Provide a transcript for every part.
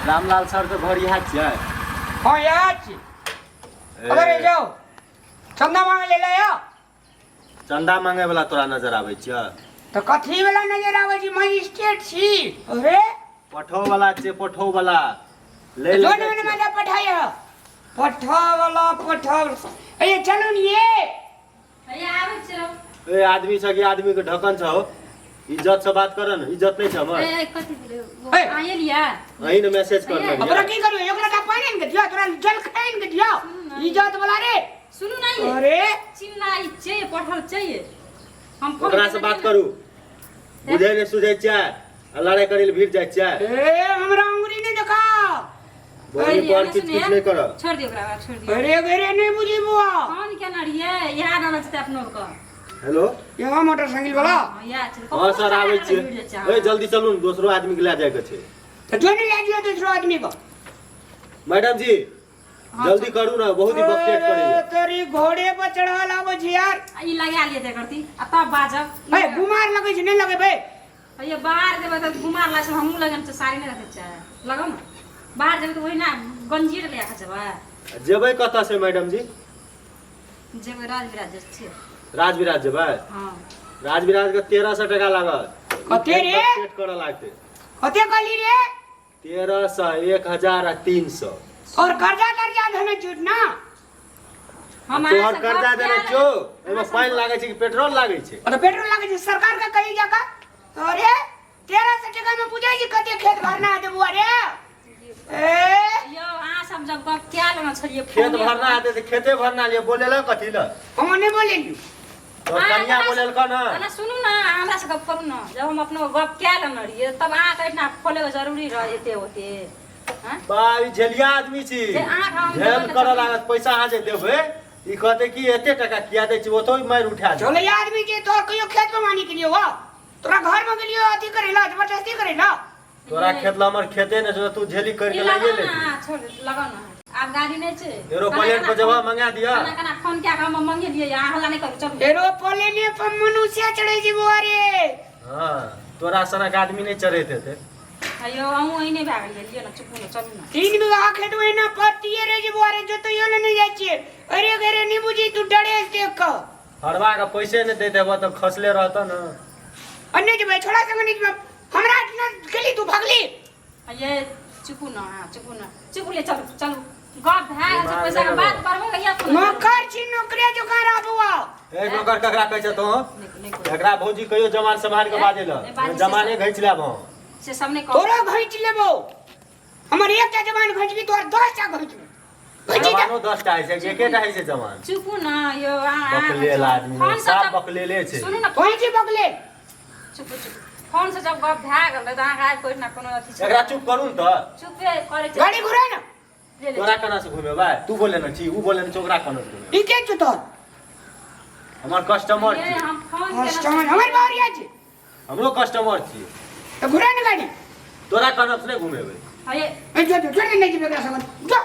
Ramlal sir के घर इएह छियै? हाँ, इएह छी। अरे जाओ, चंदा मांगे ले ले आओ। चंदा मांगे वाला तोरा नजर आबै छियै? तऽ कथी वाला नजर आबै छी? मजिस्ट्रेट छी। अरे पठो वाला छियै, पठो वाला ले ले। जोन जोन में पठाइयो पठा वाला, पठा। ए चलू ने ये। हैया, आबै छियौ। ए आदमी छ कि आदमी के ढकन छ हो? इज्जत से बात कर न, इज्जत नहीं छ हमर। ए, कथी भेलै? ए। आयल या? अहीं ने मैसेज कर ए, ओकरा की करू? ओकरा तऽ पानि आनि के दियौ, तोरा जल आनि के दियौ। इज्जत वाला रे। सुनू ना ये। अरे चिन्ना, ई चाहिए पढ़ल चाहिए हम फोन ओकरा से केने बात छियै। करू, बुझै ने सुझै छियै आ लड़ाई करै लए भीड़ जाइ छियै। ए, हमरा अंगुरी नहीं देखा। बोली ए, पर एने किच सुनिए। किच नहीं करब। छोड़ दियौ ओकरा, छोड़ दियौ। अरे अरे, नहीं बुझी बुआ। फोन केने रहियै, इएह डालल छै अपनो के। हेलो। यहाँ मोटरसाइकिल वाला। हँ, इएह छै। हाँ सर, आबै भीड़ जाइ छै। छियै। ए जल्दी चलू ने, दोसरो आदमी के लए जायके छै। तो जो नहीं ले जियो दूसरो आदमी को। मैडम जी। हाँ, जल्दी करू ने, बहुत ही बकचेट अरे, करैया। तोरी घोड़े पर चढ़ल आबै छी यार। आ ई लगा लियै तऽ करती आ तब बाजब। ए, गुमार लगै छै, नहीं लगेबै। ये बाहर जेबै तऽ गुमार लागै छै, हमहूँ लगन छै, साड़ी नहि रखै छै। लगाउ ने, बाहर जेबै तऽ ओहिना गंजीर लए कऽ जेबै। जेबै कतऽ से मैडम जी? जेबै राजविराज जाइ छियै। राजविराज जेबै? हँ। राजविराज के 1300 टका लागत। कते रे? बकचेट करऽ लागतै। कते कहली रे? 1300, 1300। और कर्जा कर्जा धने छूट ना। हम तोहर अहाँ से कर्जा गप देने कए छौ? लेबै। एहिमे पानि लागै छै कि पेट्रोल लागै छै? और पेट्रोल लागै छै सरकार के कही जाका। अरे, 1300 टका में बुझै छी कते खेत भरना हेतै बुआ रे? ए। यौ, अहाँ सब जब गप कए लेने छलियै खेत फोने भरना हेतै तऽ खेते भरना लिअ, बोलेला कथी लए? हम नहि बोलेलियौ। तोहर अहाँ कनिया हमरा- बोलेलकऽ ने। ना, सुनू ने, अहाँ हमरा से गप करू ने। जब हम अपनो गप कए लेने रहियै तब अहाँके एहिठिना खोलेके जरूरी रहै एते ओते? हँ? बा, ई झेलिया आदमी छी। जे अहाँके हम झेल देबै ने। करऽ लागत। पैसा अहाँ जे देबै, ई कहतै कि एते टका किया दै छी, ओतौ मारि उठा देत। चले आदमी के, तोहर कहियो खेत में मानी के लिए हुआ? तोरा घर में गेलियो अथी करे ला, जबरदस्ती करे ला। तोरा खेत ला हमर खेते ने छौ, तू झेली करके ई लाइए लगाउ ले। ने, छोड़, लगाउ ने। आब गाड़ी नहि छै। एरोप्लेन पर जब मंगा दिया। केना केना फोन कए कऽ हम मंगेलियै, अहाँ हल्ला नहि करू, चलू। एरोप्लेन पर मनुष्य चढ़े छै बुआ रे। हाँ, तोरा सनक आदमी नहीं चढ़ैत हेतै। अयो, अहूँ ओहिने भए गेलियै। लिअ ने, चुपू ने, चलू ने। 3 बीघा खेत ओहिना परतिये रहे छै बुआ रे, जोतैयो ले नहीं जाइ छियै। अरे अरे, नहीं बुझी तू, डरे देख कऽ। हरवा के पैसे नहीं दे देबो तऽ खसले रहत ने। अन्य जेबै छोड़ा संग नहीं जेबै। हमरा एहिठिना गेली तू, भगली। ये चुपू ने, अहाँ चुपू ने, चुप ले, चलू चलू। गप भए गेल छै, दिमाग पैसा के नहि बात लगबो। करबै कहिया फोन? नौकर छी, नौकरे जोकार आ बुआ। एक नौकर ककरा कहै छ तू? नहि नहि। एकरा भौजी कहियो जमान सम्हार के बाजै नहि, ल। बाजै से जमाने घैच लेब हम। से सब नहि कहू। तोरा घैच लेबो। हमर एकटा जवान घैचबी, तोहर 10टा घैचबी, घैची। जवानो 10टा होइ छै कि एकेटा होइ छै जवान? चुपू ने यौ अहाँ। बकलेल आदमी। फोन से साफ जब बकलेले छै। सुनू ने। कोन छी बकले? चुपू चुपू। फोन से जब गप भए गेल रहै तऽ अहाँके आबि कऽ ओहिठिना कोनो अथी छै? एकरा चुप करू ने तऽ। चुपे करै छै। गाड़ी घुरा ना। ले ले। तोरा केना से घुमेबै? तू बोले ने छी, ऊ बोले ने छी, ओकरा केना से घुमेबै? ई के छु तोहर? हमर कस्टमर ये छी। हम फोन केने कस्टमर हमर बाहर छी। हमरो कस्टमर छी। तऽ घुरा ने गाड़ी। तोरा केना से नहि घुमेबै? अरे। ए, जो जो, छोड़ दे, नहीं जेबै एकरा संग, जो।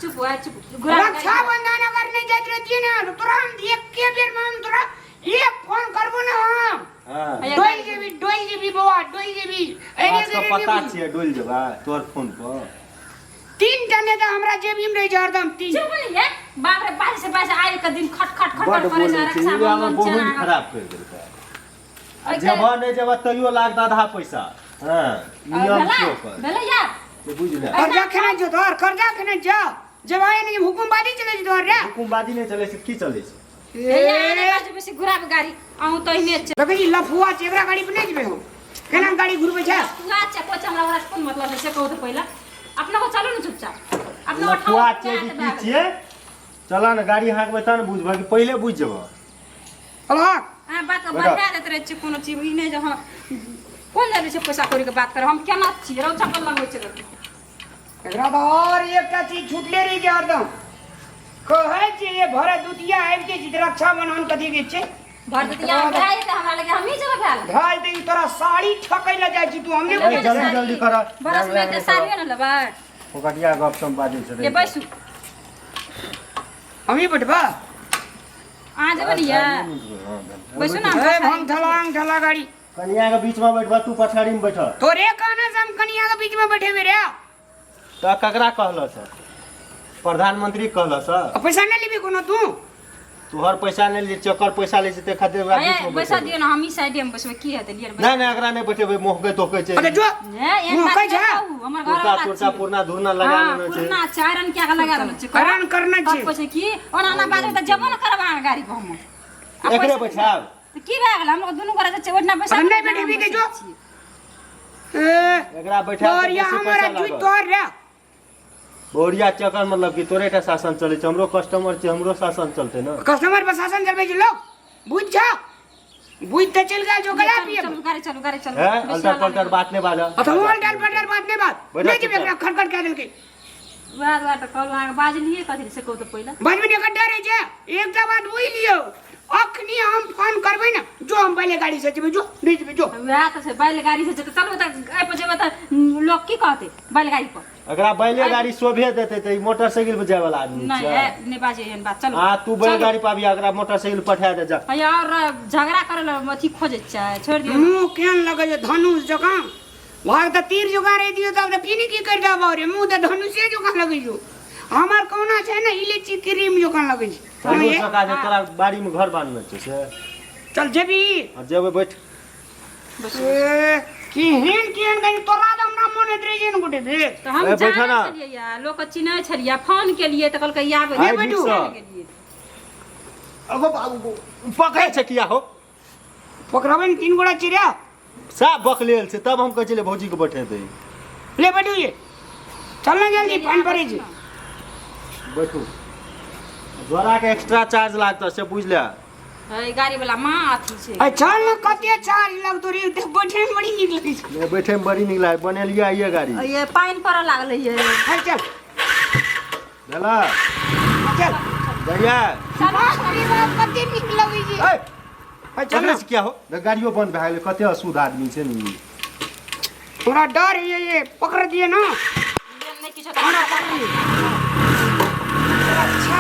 चुप हुआ, चुप, घुरा। रक्षा बंधन अगर नहीं जाइत रहतियै ना तो तोरा हम एक के बेर में हम तोरा एक फोन करबो ना हम। हाँ। डोल जेबी, डोल जेबी बौआ, डोल जेबी। अरे। आज के पता छियै, डोल जेबै तोहर फोन पर। तीन टा नेता हमरा जेबी में रहै छै हरदम, तीन। चुप नहीं है, बाप रे, बारिश से बारिश आइ के दिन खट खट खट बड खट करे बोलै छै। छै ई, हमर रक्षाबंधन बहुत छै। खराब करि देलकै। आ जेबह नहि जेबह तैयो लागत आधा पैसा। हाँ, नियम भेलै छै ओकर। भेलै यार। से बुझि ले। कर्जा खेने जो तोहर, कर्जा खेने जो जब आए नहीं, हुकुमबाजी चले छै तोहर रे। हुकुमबाजी नहि चलै छै, की चलै छै? हे, आने बाजू बेसी, घुराब गाड़ी। अहूँ तऽ एहने छै। देखै छी, लफुआ छै, एकरा गाड़ी पर नहि जेबै हम। केना गाड़ी घुरबै छै? लफुआ छै कोच, हमरा ओकरा से कोन मतलब है, से कहू तऽ पहिले। अपना को चलू ने चुपचाप, अपना लफुआ छियै कि की छियै? चल ने, गाड़ी हाँकबै तब ने बुझबै कि पहिले बुझि जेबह? अलग अहाँ बात बैठह। बढ़ा दैत रहै छियै कोनो चीज। ई नहि जे हँ, कोन जानै छै पैसा कौड़ीके बात कर, हम केना छियै रौ, चप्पल लगबै छै। एकरा तऽ और एकटा चीज छूटले रहि छै हरदम। कहै छियै ये भरत दुतिया आबिते छै तऽ रक्षाबंधन कथी के छै? भरदुतिया भए जेतै हमरा लगे, हमही जेबै भेल। भए जेतै, ई तोरा साड़ी ठकै लए जाइ छी तू, हम नहि लेबै बुझै ने जल्दी साड़ी। जल्दी करऽ। बरस में एकटा साड़ियो ने लेबै। फोकटिया गप सब बाजै छै। ले, बैसू। हमही बैठबा? अहाँ जेबै ने ये, बैसू ने। ए भंग ठलांग ठला गाड़ी। कनिया के बीच में बैठबा, तू पछाड़ी में बैठ। तोरे कहना से हम कनिया के बीच में बैठेबे रे? तऽ ककरा कहलस प्रधानमंत्री कहलस आ पैसा नहि लेबी कोनो तू तोहर पैसा नहि लै छियै ओकर पैसा लै छै ताहि खातिर ओकरा हे, बीचमे बैसा बैठेबै। दियौ ने हम ई साइडे मे बैसबै की हेतै लिअ नहि नहि एकरा नहि बैठेबै मोहकै तोहकै छै अरे जो हे एहन मुँह बात कहै छै? नहि कहू, हमर घर कुर्ता वाला तुर्ता छी। पुरना धुरना लगा हाँ, लेने छै पुरना छै आयरन किया के लगा देने छै आयरन करने तब छै। कहै छै की ओना ओना बाजबै तऽ जेबो ने करब अहाँ गाड़ी पर हम आ एकरे पैसा- बैठायब तऽ की भए गेल हम लोग दुनू गोरा जे ओहिना बैसा हम नहि बैठेबी के जो। ए एकरा बैठायब तऽ तोर या बेसी हमरा पैसा जुइत लागत तोर रे बहुरिया चक्कर मतलब कि तोरे टा शासन चलै छै हमरो कस्टमर छै हमरो शासन चलतै ने कस्टमर पर शासन चलबै छै लोग बुझ जा बुझ तऽ चलि गेल जो गला पिए चलू गाड़ी चलू गाड़ी चलू है बेसी अल्टर हल्ला पल्टर बात नहि बाजऽ अथवा अल्टर पल्टर बात नहि बात बैठा नहि जेबै चुपचाप। एकरा खटखट कए देलकै वएह दुआरे तऽ कहलहुँ अहाँके बाजलियै कथी से कहू तऽ पहिले बाजबै ने एकर डर होइ छै एकटा बात बुझि लियौ अखनी हम फोन करबै ने जो हम पहिले गाड़ी से जेबै जो नहि जेबै जो वएह तऽ छै बैलगाड़ी से छै तऽ चलू तऽ एहिपर जेबै तऽ लोक की कहतै बैलगाड़ी पर एकरा बैलेगाड़ी शोभे देतै तऽ ई मोटरसाइकिल पर जाय वाला आदमी नहि छै ए, नहि बाजे एहन बात चलू आ तू बैलगाड़ी पर आबी एकरा मोटरसाइकिल पठा दे जा हैया और झगड़ा करे ला अथी खोजै छै छोड़ि दियौ मुँह केहन लगै छै धनुष जकाँ भाग तऽ तीर जकाँ रहि दियौ तब तऽ फिर की करि देबौ रे मुँह तऽ धनुषे जकाँ लगै छौ हमर कौना छै ने इलेची क्रीम जकाँ लगै छै धनुष जकाँ जे तोरा बाड़ी में घर बान्हने छै से चल जेबी आ जेबै बैठ ए, केहन केहन कहीं तोरा तऽ हमरा मोन होइत रहै छै ने गोटे भेल तऽ हम ए, बैठो जानै ना। छलियै या लोक चिन्है छलियै फोन केलियै तऽ कहलकै आबै आइ बैठू। नीकसँ। गेलियै अगो बाबू पकड़ै छै किया हो पकड़बै ने तीन गोड़ा चिड़िया साफ बकलेल छै तब हम कहै छलियै भौजीके बैठेतै ले बैठू ये चल ना जल्दी पानि पड़ै छै बैठू जोड़ाके एक्स्ट्रा चार्ज लागतौ से बुझि ले है गाड़ी वाला माँ अथी छै आ चल ने कते चार्ज लगतौ रे देख बैठे में बड़ी नीक लगै छै नहि बैठेमे बड़ी नीक लागै बनेलियै आइए गाड़ी ये पानि पड़ऽ लागलै ये चल चल भेला चल जाइए बाप रे बाप कते नीक लगै छै ए, आ चल पकड़ै ने छै किया हो देख, गाड़ियो बंद भए गेलै कते अशुद्ध आदमी छै ने ई। थोड़ा डर है ये पकड़ दिए ना नहि किछो अच्छा